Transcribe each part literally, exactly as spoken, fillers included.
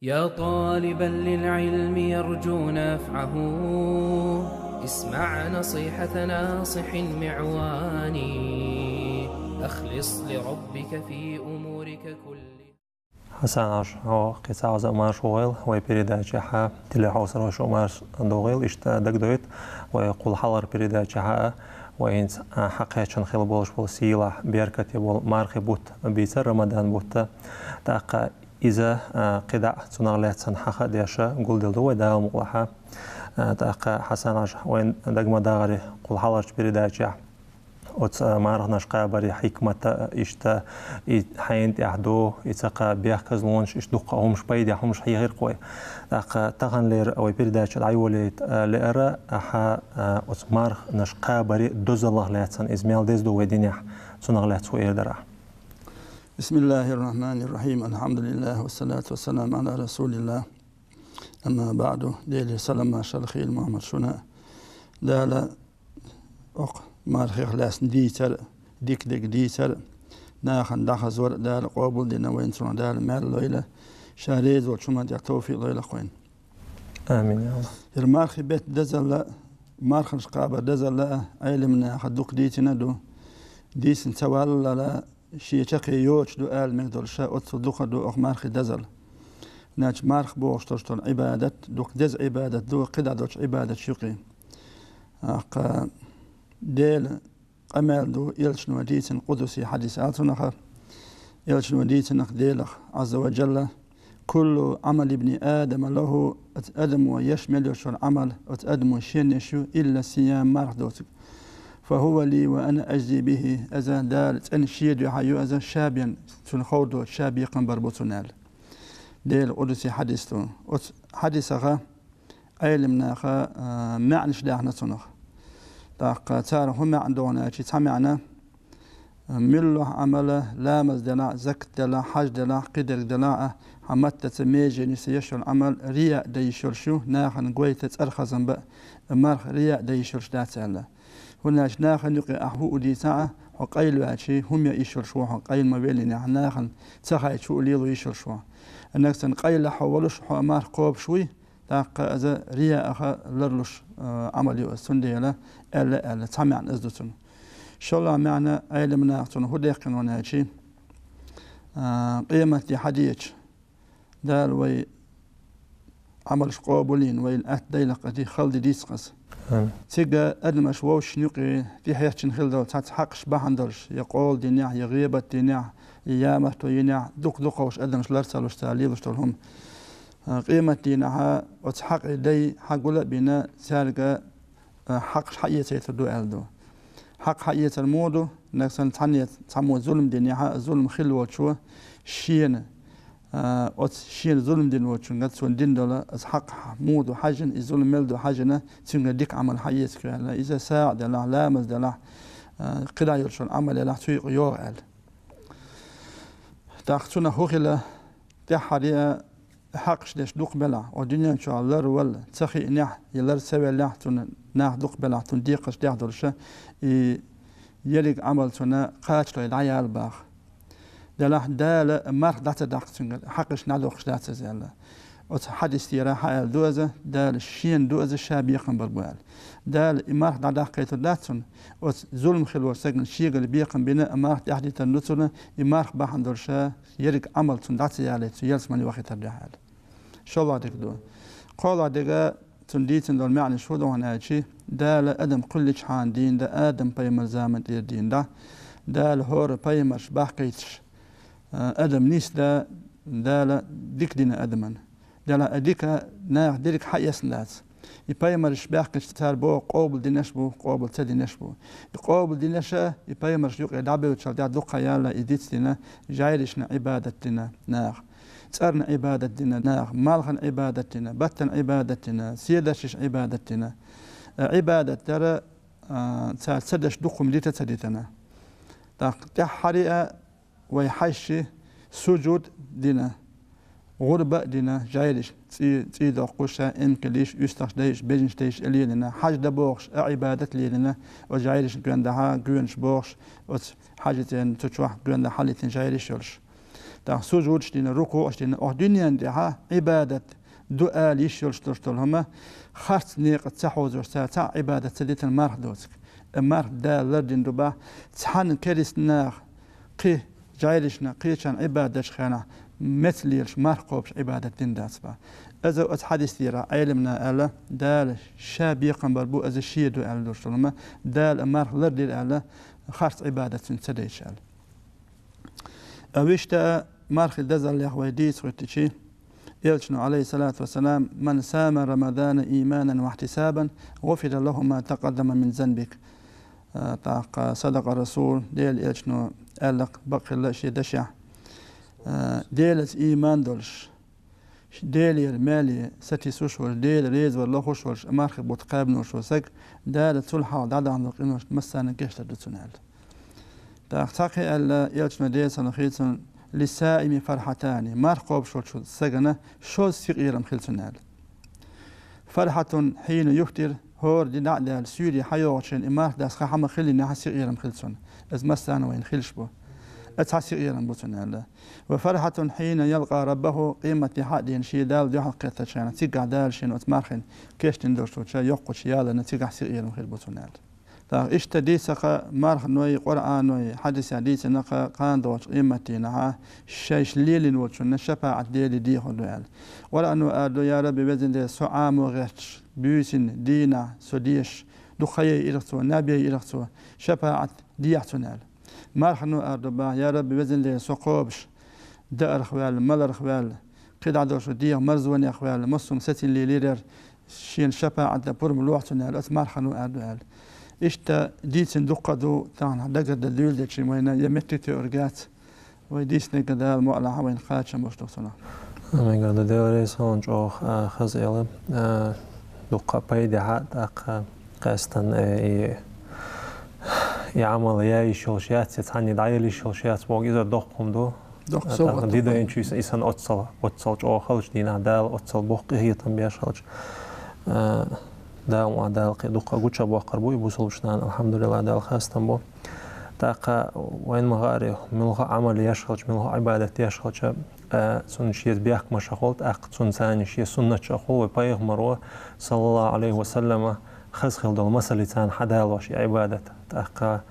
يا طالبا للعلم يرجو نفعه، اسمع نصيحة ناصح معوان. أخلص لربك في أمورك كلها. Хьасан Ӏаш, хьо кхин цхьа оза марш вогӀийла, вай передача хьа, телехьовсаро шо марш догӀийла, иштта дагадойту, вай кхул хьалхара передача хьа, вай хӀинца, а, хьакхаьчна хила болуш болу сийлахь, беркате болу мархи бутт бийцар, Рамадан бутт. ТӀаккха иза, а, кхидӀа цунах лаьцна хьаха а деш гулделла ду вай Дала мукъалахь. А, тӀаккха Хьасан Ӏаш, вайн дага ма дагӀара, кхул хьалхарчу передачехь оцу, а, марханаш кхабаре хьикмат а, иштта и хьенан тӀехь ду, и ца кхаба бехказлонаш, иштта дуккха хӀумаш, пайдехь хӀумаш хьехира-кх вай. ТӀаккха таханлера вай передача дӀайолийта, а, лаьара, а, хьа, а, оцу марханаш кхабаре дозаллах лаьцна, иза мел деза ду вай динехь, цунах лаьцна хӀу эр дара ахь. بسم الله الرحمن الرحيم. الحمد لله والصلاة والسلام على رسول الله. أما بعد. Делера салам-маршалла хуьлда, Мухьаммад, шуна. Дала окху мархех лаьцна дийцар, дика дерг дийцар, нахана дӀахазор Дала къобал дина вайна, цунах Дала маьл лойла, Ша реза волчу хӀуманна тӀехь тавфикъ лойла-кх вайна. Амин, я АллахӀ. ХӀара мархи беттан дозалла, марханаш кхабар дозалла а Ӏеламнаха дукха дийцина а ду. Дийцина ца валлал а, шен чаккхе йоцуш ду ала мегаш долуш а, оццул дукха ду окху мархи дозалла. Инача марха бохуш долуш долу Ӏибадат дукха деза Ӏибадат ду кхидӀа долчу Ӏибадаташ юкъе. ТӀаккха Делан къамел ду, элчано дийцина къудси хьадис аьлла цунах. Элчано дийцина-кх Делах, Ӏазза ва Джалла: «Куллу Ӏамали ибни Адама лахӀу», оцу адамо еш мел йолуш йолу Ӏамал оцу адамо шена еш ю, «илла сиям», марха доцург. «ФахӀува ли ва ана ажзи бихӀи», иза Дала цӀена шен дуьхьа ю, иза ша бен, цунна ховр доцуш, ша бекхам бар бу цунна аьлла. Делан къудси хьадис ду. Оцу хьадисах Ӏеламнаха, а, маьӀнаш даьхна цунах. ТӀаккха цара хӀун маьӀна доху аьлча, цхьа маьӀна, а, муьлхха Ӏамал, ламаз делахь, закат делахь, хьаж делахь, кхидерг делахь а, хьан маттаца, меженца еш йолу Ӏамал рияъ дан йиш йолуш ю, нахана гойта, цӀарах хазам бан, марха рияъ дан йиш йолуш дац аьлла. ХӀунда аьлча нахана юкъе ахь хӀуъу дийцахь а, хьо къайлаваьлча, хӀума ян йиш йолуш ву хьо, къайла ма веллинехь, нахана ца хаьттича хӀуъу лело йиш йолуш ву. Нагахь санна къайла хьо волуш, хьо марха кхобуш вуй, тӀаккха иза рияъах ларлуш, а, Ӏамал ю иза, цундела аьлла, аьлла, цхьа маьӀна иза ду цунна. ШолгӀа маьӀна Ӏеламнаха цунна хӀун даьккхина аьлча, а, къематде хьадеъча, Дала вай Ӏамалш къобалйина, вайна атта дайла-кх иза, хала де дийца-кх иза. Амин. Цига адамаш вовшашна юкъе тӀехьерчина хила долу цхьацца хьакъаш бахьана долуш, я къола динехь, я гӀийбат динехь, я ямартло йинехь, дукха-дукха вовшаш адамаш лар ца луш, цара лелош долу хӀума. А, къематдийнахьа оцу хьакъе дай хьагула а бина, цаьрга, а, хьакъаш хьаэцайтур ду аьлла ду. Хьакъ хьаэцар муха ду? Нагахь санна цхьанне цхьаммо зулам динехь а, зулам хилла волчо шена, а, оцу шена зулам дина волчуьнга цо дина долу оцу хьакъ муха ду хьаьжжина, и зулам мел ду хьаьжжина, цуьнга дика Ӏамал хьаэца аьлла. Иза сагӀа делахь, ламаз делахь, а, кхидӀа йолуш йолу Ӏамал елахь, цу юкъа йогӀу аьлла. ТӀаккха цунах хӀун хила, тӀаьххьара а хьакъаш деш дукха белахь, о дуьнен чохь лар вала ца хиънехь, я лар ца веллехь, цунна нах дукха белахь, цунна декхарш дехь долуш, и ерриг Ӏамал цунна кхачалой дӀаяла баха. Делахь Дала марха дӀа ца даккха цуьнга, хьакъаш дӀадоккхуш дац иза аьлла. Оцу хьадис тӀера хьааьлла ду иза, Дала шена ду иза, ша бекхам бар бу аьлла. Дала и марха дӀадаккхийтур дац цунна, оцу зулам хилла волчу стагана шегара бекхам бина, а марха тӀаьхьадитар ду цунна, и марха бахьана долуш ерриг Ӏамал цунна дӀа ца ялийта, цу ялсамане вахийтар дуьхьа аьлла. ШолгӀа дерг ду. КхоалгӀа дерг, цунна дийцина долу маьӀнаш хӀун ду хьуна аьлча, Дала адам кхоьллинчхьана дийна дан, Адам-пайхамар заман тӀера дийна дан, Дала хӀора пайхамарш бахкийташ, а, адам нисдан Дала дика дина адаман. Делахь а дика наха дерриг хьаэцна дац. И пайхамарш баьхкича цара боху, къобал динарш бу, къобал ца динарш бу. И къобал динарш а, и пайхамарш юкъе дӀабевллачул тӀаьхьа дукха ха яьлла, и дицдина, жӀайрашна Ӏибадат дина наха. ЦӀарна Ӏибадат дина наха, малхана Ӏибадат дина, баттана Ӏибадат дина, седарчашна Ӏибадат дина. Э, Ӏибадат дара, а, цара ца деш дукха хӀума дита а ца дитина. ТӀаккха тӀаьххьара а вай хьаьжча, сужуд дина, гӀурба а дина, жӀайрашна, цӀий, цӀий доккхуш, эмкал йиш, уьстагӀаш дайш, бежанаш дайш, эле а дина, хьаж дан бохуш, а Ӏибадат а лелина, оцу жӀайрашна гоьндахьа, гоьнаш бохуш, оцу хьаьжцӀенна цу чохь гоьндахьа хьаллийтина жӀайраш йолуш. ТӀаккха сужудаш дина, рукуӀаш дина, оха дуьнен тӀехьа Ӏибадат ду ала йиш йолуш долуш долу хӀума, харц некъа ца хьозош цара цхьа а Ӏибадат ца дитина марха доцург. Э, марха Дала лардина ду бахь, цхьана керста наха кхин жӀайрашна, кхечарна Ӏибадат дечу хенахь меца лелаш марха кхобуш Ӏибадат дина дац бахь. Иза оцу хьадис тӀера Ӏеламна аьлла, Дала ша бекхам бар бу, иза шен ду аьлла долуш долу хӀума, Дала а марха лардира аьлла, харц Ӏибадат цуьнца ца дайча аьлла. А вуьшта а мархи дазаллех вай дийца хӀуьттичи, Элчано, алейхиссалату вассалам: «Ман сама Рамадана иманан ва ихтисабан, гъуфира лаху ма такъаддама мин занбик». А, тӀаккха садакъа Расул, Делан Элчано аьлла-кх бакъ хилла шен дашехь. А, Делаца ийман долуш, Делера мале сатийсуш волуш, Дела реза вар лохуш волуш, мархи бутт кхаьбнуш волу саг, Дала цул хьалха дӀадаханчу къиношна массарна гечдар ду цунна аьлла. ТӀаккха цхьа кхин аьлла, Элчано, Делан салам хуьлда цунна: «Лиссаими фархьатани», марха кхобуш волчу сагана шозза сикъерам хила цунна аьлла. «Фархьатун хьийна юхтир», хӀора де дӀа а даьлла, суьйре хьайогӀучу хенахь и марха дас хан хьан ма хиллинехь а сикъерам хила цунна. Иза массарна вайна хилаш бу. Иза цхьа сикъерам бу цунна аьлла. «Ва фархьатун хьийна ялкъа раббаху», къематдийнахь а шен Далла дуьхьал кхеттачу хенахь, цигахь Дала шена оцу мархина кечдина долчу йоккхачу яларна цигахь сикъерам хир бу цунна аьлла. ТӀаккха иштта дийцина-кх марханой, Къуръаной, хьадисехь дийцина-кх кхана долчу къематдийнахь шайша лелийна волчунна шапаӀат Деле дехар ду аьлла. Къуръано аьлла ду: «Я Рабби, везан Дела, со Ӏамо гӀерташ, буьйсанна, дийнахь со дешаш, дукха хан яйира-кх цо, наб яйира-кх цо, шапаӀат дехьа цунна», аьлла. Мархано аьлла ду бахь: «Я Рабби, везан Дела, со кхобуш, даарх ваьлла, маларх ваьлла, кхидӀа долуш дегӀан марзонех ваьлла, массо а сацийна лелийра, шена шапаӀат дан пурба лохьа цунна», аьлла, оцу мархано аьлла ду аьлла. Иштта дийцина дуккха а ду, тахана дагардан дуьйладелча вайна я меттиг тоьур дац, вай дийцинарг Дала мукъ лахь вайна кхачам болуш ду цунах. Амин. Дела реза хуьлда, чӀогӀа, а, хаза аьлла, а, дуккха а пайдехь а, тӀаккха, къаьстина, э, и, и Ӏамал яйиш йолуш яц, я цхьанне дӀаяла йиш йолуш яц боху, иза доккха хӀума ду. Доккха совгӀат ду. ТӀаккха дидайначу и сан оццал, оццал чӀогӀа халчу дийнахь, Дала оццал боккха къинхетам беш халчу, а, Дала, Дала кхин дуккха а гуча боккхур бу и бусалба нана, алхьамдулиллахӀ, Дала хастам бо. ТӀаккха вайна ма хаара, муьлха Ӏамал еш хилча, муьлха Ӏибадат еш хилча, а, цунна шеца бехкамаш а хуьлу, тӀаккха цунна царна шен суннаташ а хуьлу, вай пайхамаро, саллаллахӀу Ӏалайхи ва саллама, хаза хила долу масалца хьадалош и Ӏибадат. ТӀаккха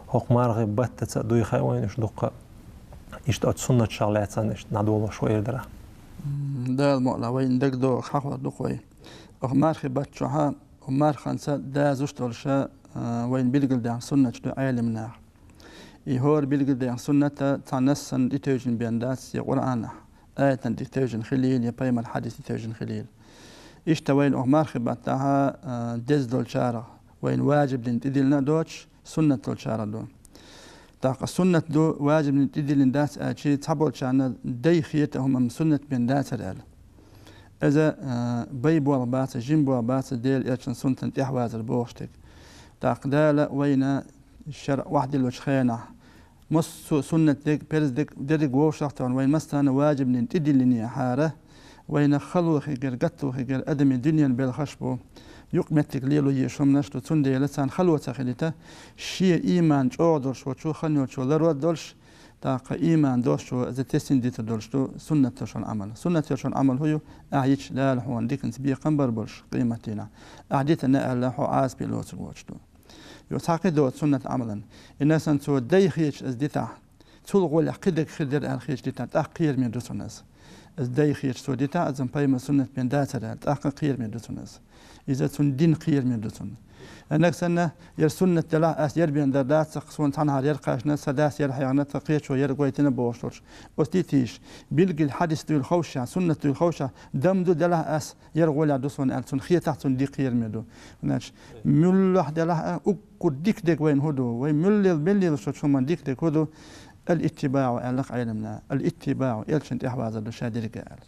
хӀокху мархи баттаца а дуй хаьа вайна уьш дуккха а, иштта оцу суннаташах лаьцна иштта дӀадолош вай эр дара. М, Дала мукъ лахь, вайна дагадогӀуш хьахор ду-кх вай. Оха мархи баттахь, оха марханца дазуш долуш, а, вайна билгалдаьхна суннаташ ду Ӏеламнаха. И хӀора билгалдаьхна суннат а цхьа нассана тӀетевжина бен дац, я Къуръанахь аятана тӀетевжина хилийла, я пайхамар хьадис тӀетевжина хилийла. Иштта вайна оха мархи баттахь, а, деза долчарах вайна важиб дина тӀедиллина а доцуш, суннат долчарах ду. ТӀаккха суннат ду, важиб дина тӀедиллина дац аьлчи, цхьаболчарна дай хета хӀума суннат бен дацара аьлла. Иза, а, бай болх бац, жима болх бац, Делан Элчан суннатан тӀехьавазар бохуш дерг. ТӀаккха Дала вайна шарӀ охьадиллачу хенахь, массо а суннат дерг, перз дерг, дерриг вовшах тахана вайна массарна важиб дина тӀедиллинехьара, вайна хало хир дара, гатто хир дара, адамийн дуьненан белхаш бу, юкъаметтиг лело езаш хӀуманаш ду, цундела царна хало ца хилийта, шен ийман чӀогӀа долуш волчо, хан йолчо ларор а долуш, тӀаккха ийман долчо иза тесна дитар долуш ду суннат йолчун Ӏамал. Суннат йолчун Ӏамал хӀун ю? Ахьа йича Дала хьуна диканца бекхам бар болуш къематдийнахь. Ахьа дитина аьлла, хьо Ӏазапе лоцург воцуш ду. Йо, цхьа кхин доцу суннат Ӏамалан. И насан цо дай хеташ иза дитахь, цул гӀолехь кхидерг хир дара аьлла хеташ дитахь, тӀаккха кхераме ду цунна иза. Иза дай хеташ цо дитахь, иза пайхамар суннат бен дацара аьлла, тӀаккха кхераме ду цунна иза. Иза цунна дин кхераме ду цунна. Нагахь санна, яра суннат делахь, ас яра бен дар дац, суна цхьанхьара яра кхаьчна, сан дас яра хьехна, тхан кхечо яра гойтина бохуш долуш. Оцу тӀе тийша, билггал хьадис дуйла ховшшехь, суннат дуйла ховшшехь, дам ду делахь ас, яра гӀолехь ду суна аьлла, цунна хетахь, цунна дика кхераме ду. Значит, муьлххачу делахь а, уггар дика дерг вайна хӀун ду? Вай муьлхха, мел лелаш долчу хӀуманна дика дерг хӀун ду? Ал-иттибаӀу аьлла-кх Ӏеламнаха. Ал-иттибаӀу, Элчан тӀехьавазар ду ша дерриге аьлла.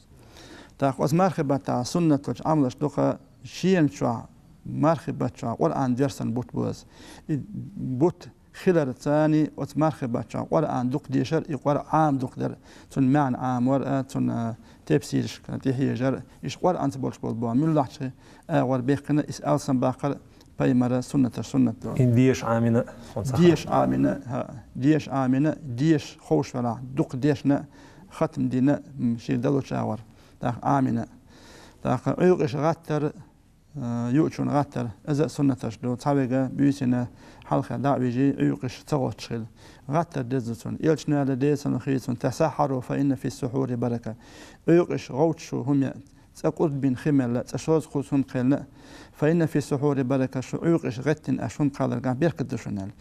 ТӀаккха оцу мархи баттахь суннат долчу Ӏамалш ду-кх, шена чохь, мархи бутт чохь Къуръан доьрсина бутт бу иза. И бутт хиларца царна оцу мархи бутт чохь Къуръан дукха дешар, и Къуръан Ӏама дукха дар, цуьнан маьӀна Ӏамор а, цуьнан тепсирашка тӀехьежар, иштта Къуръанца болуш болу боху муьлххачу агӀор баьккхина, иза алсамбаккхар пайхамара суннаташ суннат ду. И деша Ӏамина, хьуна ца хаьа. Деша Ӏамина, хӀа, деша Ӏамина, деша ховш велахь, дукха дешна, хатам дина, м, ший далучагӀвар, тӀаккха Ӏамина. ТӀаккха Ӏуьйкъеш гӀаттар, э, юучун гӀаттар, из а суннаташ ду, цхьавега буьйсина хьалха дӀа а вижи, Ӏуьйкъеш ца гӀотташ хила. ГӀаттар деза цун. Элчано аьлла, Делан салам хилда цунна: «تسحروا فإن في السحور بركة». Ӏуьйкъеш гӀовтташ хӀума я, цкъа кӀудбина хи мел, цкъа шозза кхузза хӀума кхелла, «فإن في السحور بركة», шу Ӏуьйкъеш гӀеттина аьш хӀума кхалларгахь беркат ду шуна аьлла.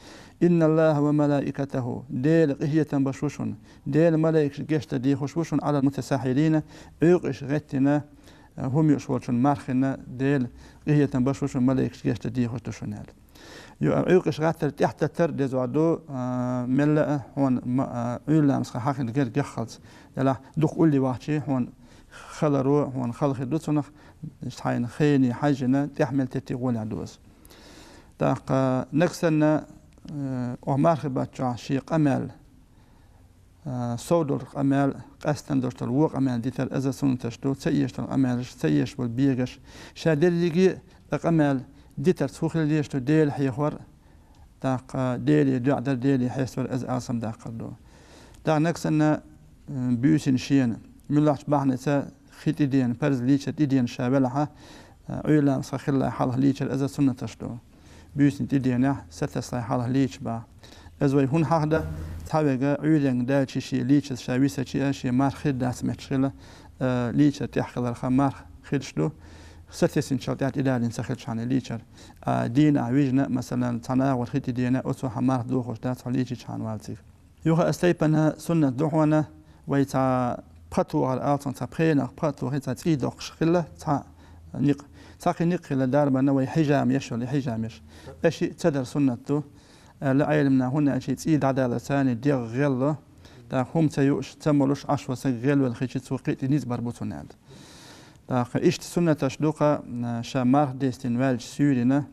«إن الله وملائكته», Дела къинхетам беш ву шуна, Дела малайкаш гешт дан дийхуш ву шуна, «على المتسحرين», Ӏуьйкъеш гӀеттина, э, хӀума юаш волчун мархина Дела къинхетам беш ву шуна, малайкаш гешт дан дийхуш ду шуна аьлла. Ю-, Ӏуьйкъеш гӀаттар тӀехьататтар деза ду, а, мелла а хьона ма-, а, Ӏуьйра ламазах хьахинна герга яххалц. Делахь дукха улле вахчи хьона хала ро, хьона хала хир ду цунах, иштта хьайна хене хьаьжжина тӀехьа мел тетте гӀолехь ду из. ТӀаккха нагахь санна, э, оха мархий баттахь ший къамаьл, а, сов долу къамаьл, къаьстина долуш долу вон къамаьл дитар, из а суннаташ ду, ца эшаш долу къамаьлаш, ца эшаш болу бегаш, ша дерриге а къамаьл дитарца хӀун хила дезаш ду, Дела хьехор, тӀаккха Деле доӀа дар, Деле хьестор, из алсамдаккхар ду. ТӀаккха нагахь санна, м, буьйсина шена, муьлххачу бахьанца хи тӀедена, парз лийчар тӀедена ша велахьа, а, Ӏуьйра ламазах хиллале хьалха лийчар, из а суннаташ ду. Буьйсина тӀеденехь, сатассале хьалха лийча боху. Иза вай хӀунда хьахадан, цхьавега Ӏуьйренга даьлча шен лийчаза ша висача а, шен марха хир дац моьттуш хила, э, лийчар тӀехь хиларх марха хирш ду, сатесначул тӀаьхьа тӀедалийна ца хилчхьана лийчар. А дийнахь вижна, масалан, цхьана агӀор хи тӀедена, оцо хьан марха дохуш дац хьо лийчичхьана валлалц. Юха ас тайпана суннат ду хьуна, вай цхьа пха тохар алцун, цхьа пхенах пха тохи, цхьа цӀий доккхуш хилла, цхьа никъ. Цхьа кхин никъ хилла дарбанна вай хьижам еш йолу, хьижам еш. Эши ца дар суннат ду. Аьлла Ӏеламна, хӀунда аьлча цӀий дӀадалар царна дегӀ гӀелло. ТӀаккха хӀума ца юуш, ца молуш, Ӏаш ван саг гӀелвелла хилча, цо кхин а тӀе ницкъ бар бу цунна аьлла. ТӀаккха иштта суннаташ ду-кха, ша марха дестина ваьлча суьйрина,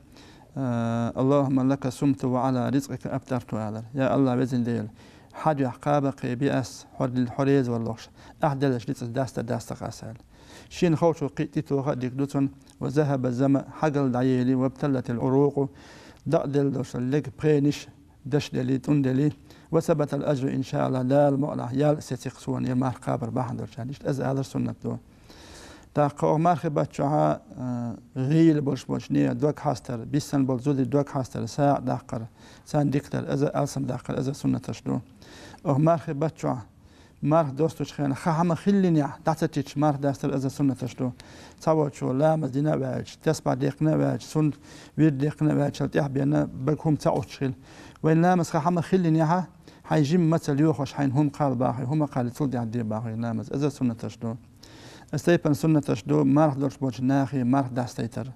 а, «اللهم لك صمت وعلى رزقك أفطرت» алар. Я АллахӀ, везан Дела, хьан дуьхьа кхаба а кхебе ас, хьо дил-, хьо реза валлалц, ахь деллачу ницкъаца даста а даста-кх ас аьлла. Шена ховчо кхин а тӀетоха а дика ду цунна, «وذهب الظمأ», хьагал дӀаели, «وابتلت العروق», дакъаделла долуш лега пхенаш, даш дели, тӀун дели, «وثبت الأجر إن شاء الله», Дала мукъалахь ял а сеци-кх суна, я марха кхабар бахьана долчарна. Иштта иза алар суннат ду. ТӀаккха оха мархи баттахь, а, гӀийла болуш болчу нехан дог хьастар, биссана болу зударий дог хьастар, сагӀа даккхар, царна дика дар, иза алсам даккхар, иза суннаташ ду. Оха мархи баттахь, марха достучу хенахь, хан хьан ма хиллинехь, дӀа ца титча марха дастар, иза суннаташ ду. Цхьаволчо ламаз дина а ваьлча, тасбихь дехкина а ваьлча, суннат вирд дехкина а ваьлча, тӀехь бена бага хӀума ца Ӏуттуш хила. Вайн ламаз хан хьан ма хиллинехь, хьайн жима мацалла йохош, хьайна хӀума кхалла бахий, хӀума кхалли цул тӀаьхьа де бахий ламаз. Иза суннаташ ду. Ас тайпана суннаташ ду, марха долуш болчу нахе марха дастайтар.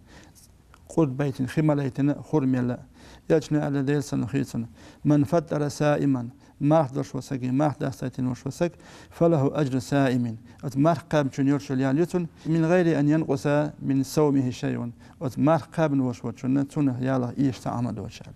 Къурд байтина, хи ма лайтина, хур мелла. Элчано аьлла, Делан салам хилда цунна: «من فطر صائما», марха долуш волу саге марха дастайтина волуш волу саг, «فله أجر صائم», оцу марха кхаьбначун йолуш йолу ял ю цунна, «من غير أن ينقص من صومه شيء», оцу марха кхаьбна волуш волчунна цунах ялах эша цхьа а ма доцуш аьлла.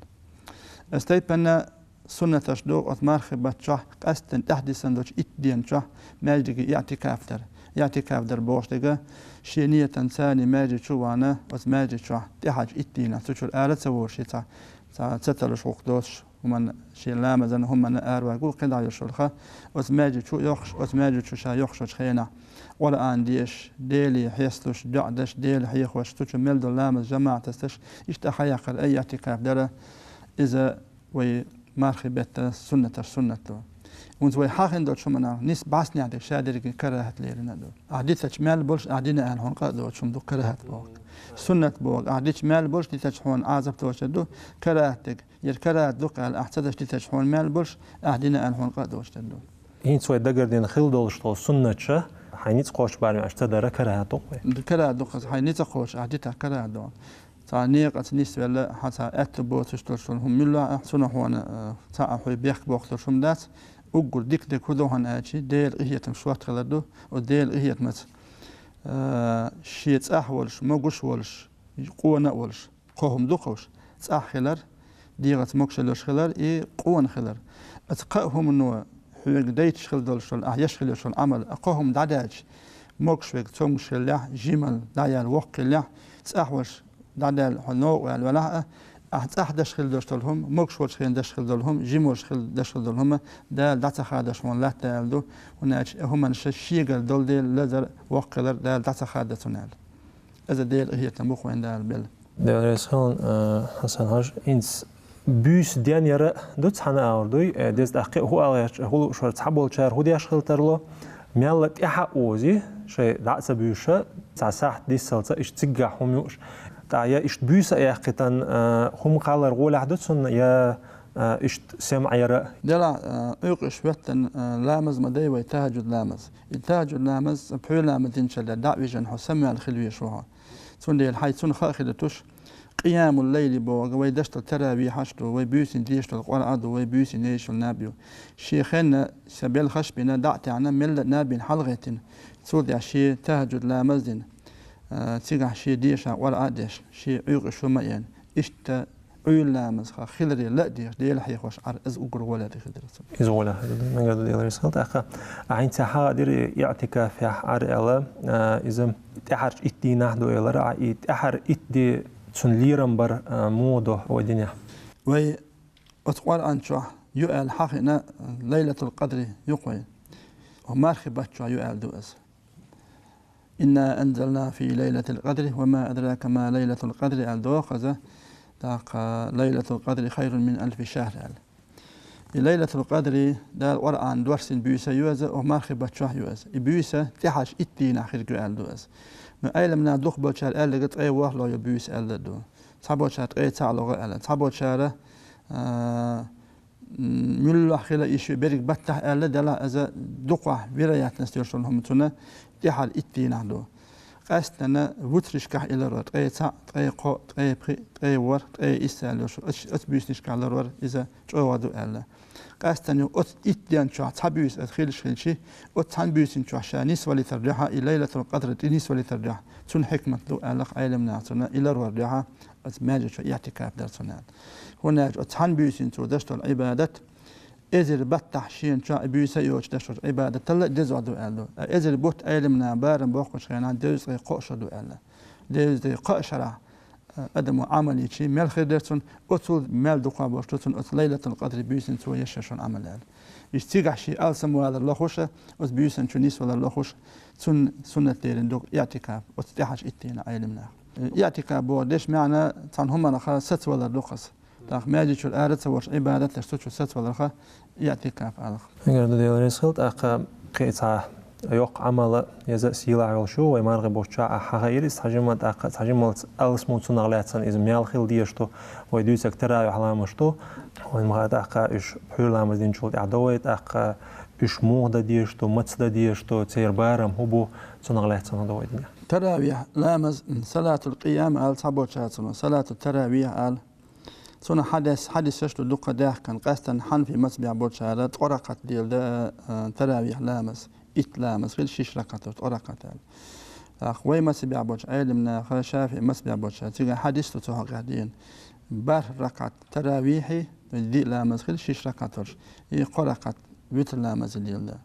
Ас тайпана суннаташ ду, оцу мархи баттахь, къаьсттина тӀаьхьадисина долчу итт дена чохь маьждиге иӀтикаф дар. ИӀтикаф дар бохуш дерг, шен ниятан царний маьждиг чу а вахана, оцу маьждиг чохь тӀаьхьарчу итт дийнахь цу чуьра ара а ца волуш, шен цхьа, цхьа ца талуш гӀуллакх доцуш, хӀуманна, шен ламазан, хӀуманна араваьлла кхидӀа йолуш йолу хан, оцу маьждиг чу а йохуш, оцу маьждиг чу ша йохуш йолчу хенахь, Къуръан дешаш, Деле хьесталуш, доӀа деш, Дела хьехош, цу чу мел долу ламаз жамаӀатаца деш, иштта хьаяккхар а иӀтикаф дара, иза вай мархи беттан суннаташ суннат ду. ХӀунца вай хьахийна долчу хӀуманах нис бӀаьстенехь дерг ша дерриге карахӀат лерина а ду. Ахь дитачу мел болуш ахь дина аьлла хьуна къа а доцуш хӀума ду карахӀат бохург. Суннат бохург, ахь дича мел болуш дитачу хьуна Ӏазап доцуш дерг ду карахӀат дерг. Яра карахӀат ду-кх аьлла, ахь ца деш дитачу хьуна мел болуш ахь дина аьлла хьуна къа а доцуш дерг ду. ХӀинца вай дагардина хила долуш долу суннаташ, хьайн ницкъ кхочуш барам аьлча ца дара карахӀат ду-кх вай? КарахӀат ду-кх, хьайн ницкъ кхочуш ахь дитахь карахӀат ду. Цхьа некъаца нисвелла, хьан цхьа аьтто боцуш долуш долу хӀума муьллахь а, цунах хьуна, э, цхьа а хьуй бехк бохуш долуш хӀума дац. Уггар дика дерг хӀун ду хьуна аьлчи, Делан къинхетамаш шорта хилар ду, оцу Делан къинхетамаца, э, шен цӀахь волуш, могуш волуш, къона а волуш, кхо хӀума ду-кх уьш: цӀахь хилар, дегӀаца могуш йолуш хилар и къона хилар. Оцу кхаа хӀумано хьоьга дайташ хила долуш долу, ахь еш хила йолуш йолу Ӏамал, а кхо хӀума дӀадаьлча, могуш верг цомгуш хиллехь, жималла дӀаяьлла воккха хиллехь, цӀахь волуш дӀадаьлла хьо новкъа ваьлла велахь а, Ахь цӀахь деш хила деш долу хӀума, могуш волчу хенахь деш хила долу хӀума, жима волчу хила деш хила долу хӀума Дала дӀа ца хадош вайна латта аьлла ду, хӀунда аьлча хӀуманаш шегара долу дела лазар, воккха хилар Дала дӀа ца хадо цунна аьлла. Иза Делан къинхетам бу-кх вайна Дала белла. Дела реза хуьлда, э, Хьасан-Хьаьжа, хӀинца буьйса ден яра ду цхьана агӀор дуй, э, деза тӀаккха кхин а хӀун ала гӀерташ, хӀун лууш вара цхьаболчара хӀун деш хила тарло, мелла тӀаьхьа а озий, шайн дӀа а ца буьйша, цхьа сахьт диссалца, иштта циггахь хӀума юуш. ТӀаккха я иштта буьйса а яьккхийтина, э, хӀума кхаллар гӀолехь ду цунна, я, э, иштта сема яра? Делахь, э, Ӏуьйкъеш хӀоьттина, э, ламаз ма дай вай, тахӀаджуд ламаз. И тахӀаджуд ламаз, пхьуьйра ламаз динчалла дӀа а вижина хьо самаваьлла хила везаш ву хьо. Цундела хьайн цунна хаа хила туш, къиямул-лайли бохург вай деш долу таравихьаш ду, вай буьйсанна деш долу Къуръан ду, вай буьйсанна езаш йолу наб ю. Шен хенна сан белхаш а бина, дӀа а таьӀна, мелла а наб йина хьалагӀеттина. Цул тӀаьхьа шен тахӀаджуд ламаз а дина, а, цигахь шен дешахь Къуръан а деш, шен Ӏуьйкъеш хӀума а йина. Иштта Ӏуьйра ламазах хиларе ла а дезаш, Дела хьехош Ӏар, иза уггар гӀолехь хир дара цунна. Иза гӀолехь хир ду, мегар ду, Дела реза хуьлда. ТӀаккха ахь хӀинца хьахадира и иӀтикафехь Ӏар аьлла, а, иза тӀаьхьарчу итт дийнахь ду элира ахь, и тӀаьхьара итт де цунна лерам бар, а, муха ду вай динехь? Вай оцу Къуръан чохь ю аьлла хьахиъна Лайлатул-Къадри ю-кх вай. Оцу мархи бутт чохь ю аьлла ду иза. «Инна анзалнаху фи лайлатил къадри, ва ма адрака ма лайлатул къадри», аьлла доху иза, тӀаккха «Лайлатул къадри хайрун мин алфи шахр», аьлла. И Лайлатул къадри Дала Къуръан доссийна буьйса ю иза, оцу мархи бутт чохь ю иза. И буьйса тӀаьхьарчу итт дийнахь хирг ю аьлла ду иза. Но Ӏеламнаха дукхахболчара аьлларг ткъе ворхӀалгӀа йолу буьйса аьлла ду. Цхьаболчара ткъе цхьаъ логӀа аьлла. Цхьаболчара, а, м, муьллахь хила йиш ю берриг баттахь аьлла, делахь иза дукхахь вероятность йолуш долу хӀума цунна тӀаьхьара итт дийнахь ду. Къаьсттина вутришкахь и ларвар, ткъе цхьаъ, ткъе кхоъ, ткъе пхиъ, ткъе ворхӀ, ткъе исс аьлла йолуш, оц-, оцу буьйсанашкахь ларвар иза чӀогӀа ду аьлла. Къаьсттина оцу итт ден чохь цхьа буьйса иза хилаш хилчи, оцу цхьана буьйсанна чохь ша нисвалийтар дуьхьа, и Лайлатул къадри тӀе нисвалийтар дуьхьа, цунна хьикмат ду аьлла-кх Ӏеламнаха цунна, и ларвар дуьхьа оцу маьждиг чохь иӀтикаф дар цунна аьлла. ХӀунда аьлча оцу цхьана буьйсанна цо деш долу Ӏибадат, эзар баттахь шена чохь и буьйса а йоцуш деш долчу Ӏибадаталла а деза ду аьлла ду. Ткъа эзар бутт Ӏеламнаха барам боккхучу хенахь дезткъе кхоъ шо ду аьлла. Дезткъе кхоъ шарахь, а, адамо Ӏамал йичи мел хир дара цунна, оцул мел дукха болуш ду цунна оцу Лайлатул къадри буьйсанна цо еш шуна Ӏамал аьлла. Иштта цигахь шен алсамвалар лохуша, оцу буьйсанна чу нисвалар лохуша, цунна суннат лерина ду-кх иӀтикаф, оцу тӀаьхьарчу итт дийнахь Ӏеламнаха. ИӀтикаф боху дешан маьӀна цхьана хӀуманах сацавалар ду-кх иза. ТӀаккха маьждиг чуьра ара ца волуш Ӏибадат деш цу чу сацаваларх иӀтикаф аьлла-кх. Мегар ду, Дела реза хуьлда, тӀаккха кхин а цхьа йоккха Ӏамал а, иза а сийлахь йолуш ю, вай мархи бутт чохь ахь хьахаийра иза цхьа жимма, тӀаккха цхьа жиммалц алсам цунах лаьцна иза мел хила дезаш ду, вай дуьйцург таравихь ламазаш ду, вайн ма хаьа тӀаккха уьш пхьуьйра ламаз динчул тӀаьхьа ду вай, тӀаккха уьш муха дан дезаш ду, маца дан дезаш ду, церан барам хӀун бу, цунах лаьцна хӀун ду вай динехь. Таравихь ламаз, салатул къиям аьлла цхьаболчара цунах, салатут таравихь аьлла. Цунах хьадис, хьадисаш ду дуккха даьхкина, къаьсттина хьанафи мазхабехь болчара ткъа ракат леладан, а, таравихь ламаз, итт ламаз хила шиш ракат долуш, ткъа ракат аьлла. ТӀаккха вай мазхабехь болчу Ӏеламнаха, шафиӀи мазхабехь болчара, цигахь хьадис ду цу хьокъехь дийна. БархӀ ракат таравихьи, диъ ламаз хила шиш ракат долуш, и кхо ракат витр ламазе леладан.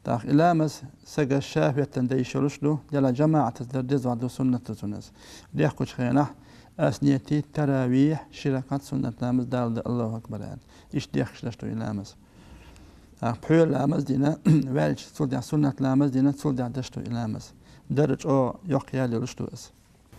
ТӀаккха и ламаз сага ша хӀоьттина дан йиш йолуш ду, делахь жамаӀатаца дар деза ду, суннат ду цунна иза. Дехкучу хенахь ас нийят ди таравихь, ши ракат суннат ламаз Далла дан, Аллаху акбар аьлла. Иштта дехкаш деш ду и ламаз. ТӀаккха пхьуьйра ламаз дина, ваьлча цул тӀаьхьа суннат ламаз дина, цул тӀаьхьа деш ду и ламаз. Дара чӀогӀа йоккха ял йолуш ду иза.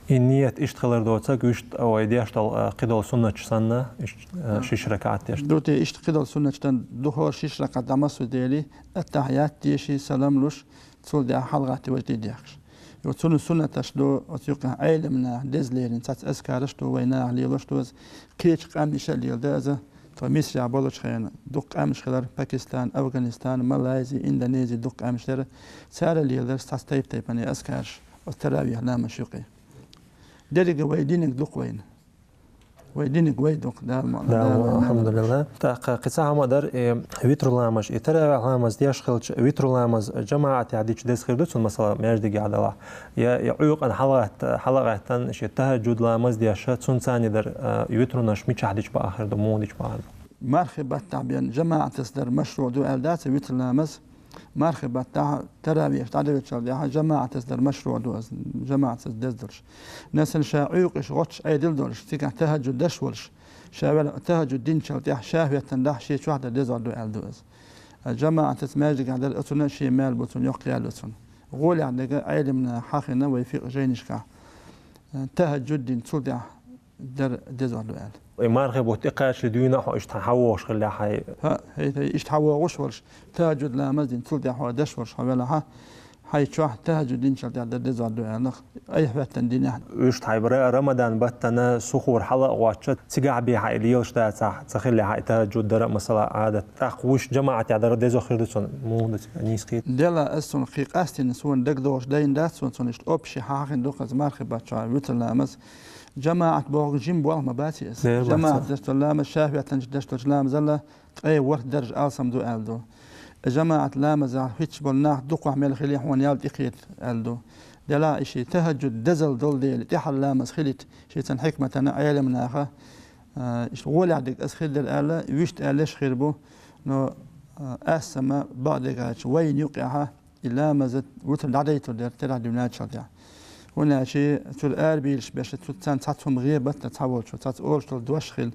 И нийят иштта хилар доцург, вуьшта вай деш долу, а, кхидолу суннаташ санна, иштта, а, шиш ракаӀат деш. Ду те, иштта кхидолу суннаташ дан духар шиш ракаӀат дӀа массо а дели, аттахьият деши, салам луш, цул тӀаьхьа хьалагӀатти важа де дехкаш. Юха цунна суннаташ ду, оцу юкъахь Ӏеламнаха деза лерина цхьацца азкараш ду, вай наха лелош ду иза, кхечу къаьмнаша а леладан иза, тхо Мисрехь болчу хенахь дуккха къаьмнаш хилар, Пакистан, Афганистан, Малайзи, Индонези дуккха къаьмнаш дара, цара леладара цхьацца тайп-тайпана азкараш оцу таравихь ламазаш юкъе. Дерриге вай диниг ду-кх вайна. Вай диниг вай ду-кх, Дала ма-, Дала Дала ма-, алхьамдулиллах. ТӀаккха кхин цхьа хӀума дар, и витру ламаз, и таравихь ламаз деш хилча, витру ламаз жамаӀатехь дича деза хир ду цунна, масала, маьждигехь делахь. Я, я Ӏуьйкъана хьалагӀатта-, хьалагӀаьттина, шен тахӀаджуд ламаз деш, цунна царна дар, а, витрунаш мичахь дича бакъахьа хир ду, муха дича бакъахьа хир ду? Мархи баттахь бен жамаӀатаца дар машруӀ ду аьлла дац витру ламаз. Мархий баттахь таравеш дӀадоьллачул тӀехьа жамаӀатаца дар машруӀ ду из, жамаӀатаца деза долуш. Насан ша Ӏуьйкъаш гӀотташ Ӏедал долуш, цигахь тахӀаджуд деш волуш, ша вел тахӀаджуд динчул тӀехьа ша хӀоьттина дахь шен чохь дар деза ду аьлла ду из. ЖамаӀатаца маьждигехь дар оцунна шен мел бу цунна, йоккха ял ю цунна. ГӀолехь дерг Ӏелимна хьахийна вай фикъхӀ жайнашкахь. ТахӀаджуд дина цул тӀехьа дар деза ду аьлла. И мархий бутт тӀекхачале дуьйна а хьо иштта хьан хьан вогӀуш хилла хьай? ХӀаъ, хӀей, хӀей, иштта хьан вогӀуш волуш, тахӀаджуд ламаз дина цул тӀехьа хьо деш волуш хьо велахьа, хьай чохь тахӀаджуд динчул тӀехьа дар деза ду аьлла, айхьа хӀоьттина динехь. Уьш тхьайбара Рамадан баттана сухур хьала а гӀоттча, цигахь бен хьан и лелаш дацахь, ца хилла хьан и тахӀаджуд дара а, масала, Ӏадат. ТӀаккха уьш жамаӀатехь дара деза хир ду цунна, муха ду цига нийса кхета? Делахь, ас цунна кхин къастийна, суна дагадогӀуш дайна дац суна, цунна иштта общий хьахийна ду-кх из мархий баттахь витр ламаз. ЖамаӀат бохург жима болх ма бац иза. Дера бац. ЖамаӀат деш долу ламаз ша хӀоьттинчу деш долчу ламазал ткъе ворхӀ даржа алсам ду аьлла ду. ЖамаӀат ламазехь хӀитташ болу нах дукхахь мел хилий хьуна ял тӀекхета аьлла ду. Делахь и шен тахӀаджуд дезал долу дела, тӀаьхьара ламаз хилийта, шен цхьана хьикматана Ӏелам наха, а, иштта гӀолехь дерг ас хир дара аьлла, вуьшта аьллаш хир бу, но, а, ас сама бакъдерг аьлча, вайна юкъехьа и ламаза витр дӀадайтур дара, тера дуьйначул тӀехьа. ХӀунда аьлча цуьра арабийлаш беш, цу царна цхьацца хӀума гӀебат а цхьа волчо, цхьацца олуш долу дош хила.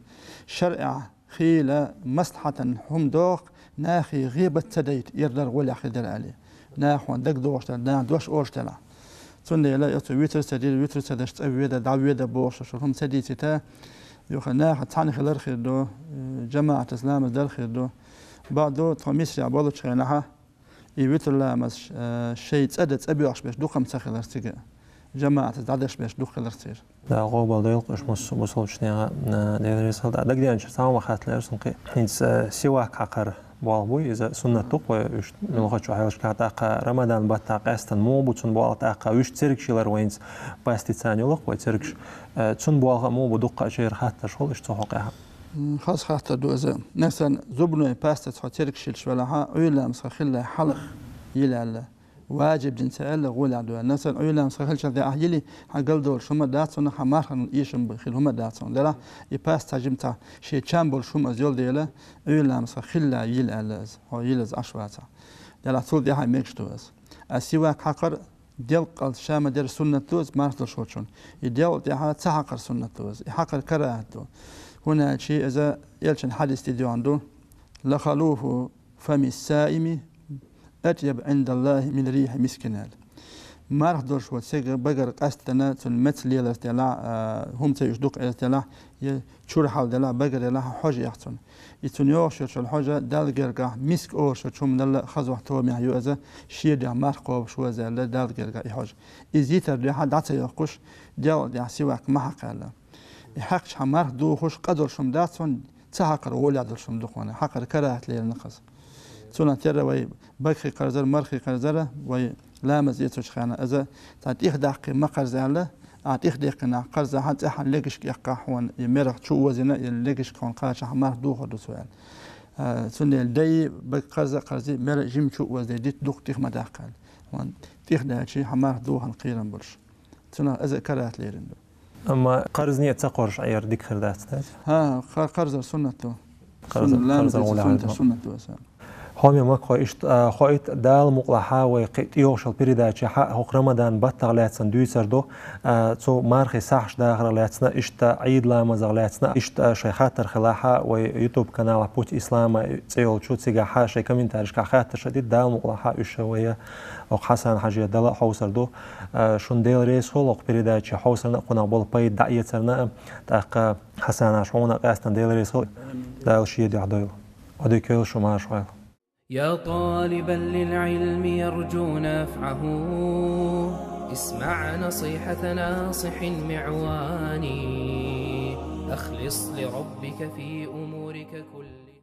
ШарӀехь хийла маслахьатан хӀума доху, нахе гӀебат ца дайта, эр дара гӀолехь хир дара аьлла. Наха хьуна дагадогӀуш дара, наха дош олуш делахь. Цундела оцу витр ца дира, витр ца деш цӀа веда, дӀаведа бохуш, шу хӀума ца дийцита, юха наха цхьаьна хилар хир ду, э, жамаӀатаца ламаз дар хир ду. Бакъду, тхо Мисрехь болучу хенахьа, и витр ламаз, э, шайн цӀа дан цӀа боьхуш берш дукха ма ца хилар цига. ЖамаӀатаца дӀадеш берш дукха хилар церан. Да, гӀо бала дойла-кх уьш мус-, бусалбачу нехан, э, Делан резахилла. Дагадеанчуьра цхьа хӀума хатталера суна кхин. ХӀинца, э, сивак хьакхар болх буй, иза суннат ду-кх вай, уьш муьлххачу хьелашкахь, тӀаккха Рамадан баттахь къаьстина муха бу цуьнан болх, тӀаккха уьш цергаш йилар вайнца пастица йолу-кх вай цергаш. Э, цуьнан болх а муха бу, дуккха а чуьра хаттарш хуьлу иштта цу хьокъехь. М, хаза хаттар ду иза. Насан зубной пастаца хьо цергаш йилаш велахьа, Ӏуьйра ламаза хилла хьала йила аьлла. Важиб дина ца аьлла, гӀолехь ду аьлла. Насан Ӏуьйра ламаза хилча тӀехьа йили, хьан гал долуш хӀума дац хьуна, хьан марханал эшам бу хила хӀума дац хьуна. Делахь, и паст цхьа жимма цхьа шен чам болуш хӀума ас йолу дела, Ӏуьйра ламаза хилла йила аьлла ас. Хьо йила ас Ӏаш вацахь. Делахь, цул тӀаьхьа мегаш ду ас. А сивак хьакхар делкъал ша ма-дарра суннат ду иза марха долуш волчунна. И делкъа тӀехьа ца хьакхар суннат ду иза. И хьакхар карахӀат ду. ХӀунда аьлча иза элчан хьадис тӀе доьгӀна ду: «Лахалуфу фами саими атъяб Ӏиндаллахи мин рихьи мискин», – аьлла. Марха долуш волу цега багара къастана, цунна меца леларца делахь, а, хӀума ца юьш дукха эца делахь, я чура хьал делахь, багара делахь, хьожа яхь цунна. И цунна йогӀуш йолчу хьожа Далла гергахь миск олуш йолчу хӀуманал а хазахь томехь ю иза, шен дуьхьа марха кхобуш ву иза аьлла Далла гергахь и хьожа. Иза йитар дуьхьа дӀа ца йоккхуш, делкъа тӀехь сивак ма хьакха аьлла. И хьаькхча хьан марха духуш къа долуш хӀума дац хьуна, ца хьакхар гӀолехь долуш хӀума ду хьуна, хьакхар карахӀат лерина хаза. Цунах тера вай багахь кхарзар, мархий кхарзар, вай ламаз эцучу хенахь иза цхьа тӀех даккхий ма кхарза аьлла, а тӀех деккхинехь кхарзахьа, цӀеххьана легашка эккхахь хьуна, и мерах чу озийна, и легашка хьуна кхачахь марха духур ду цо аьлла. А, цундела дай бага кхарза а кхарзий, мера жима чу озадай дитта дукха тӀех ма даккха аьлла. Хьуна тӀех даьлчий хьан марха духарна кхерам болуш. Цунах иза а карахӀат лерина ду. Амма кхарзане а ца кхорзуш Ӏер дика хир дац, дац? ХӀа, кхар-, кхарзар суннат ду. Кхарзар, суннат, кхарзар ламаз гӀолехь эцу ду. Суннат ду аса. Хьоме Макка, хьо иштта, а, хьо итт Дала мукълахь вай кхин тӀейогӀуш йолу передачехь хӀокху Рамадан баттах лаьцна дуьйцур ду, а, цу мархий сахьташ дахарах лаьцна, иштта Ӏийд ламазах лаьцна, иштта шайн хаттар хилахь вай YouTube каналахь Путь Ислама цӀе йолчу, цигахь шайн комментарийшкахь хаттарш а дийта, Дала мукълахь уьш вай хӀокху Хьасан-Хьаьже дала а хьовсур ду. А, шуна Дела реза хуьлда хӀокху передаче хьовсарна а, кхунах болу пайда дӀаэцарна а, тӀаккха Хьасан-Хьаьжа, хьуна а къаьстина Дела реза хуьлда. Дала шен дуьхьа дойла. Ӏодика йойла шу, марша Ӏойла. يا طالبا للعلم يرجو نفعه، اسمع نصيحة ناصح معوان، أخلص لربك في أمورك كلها.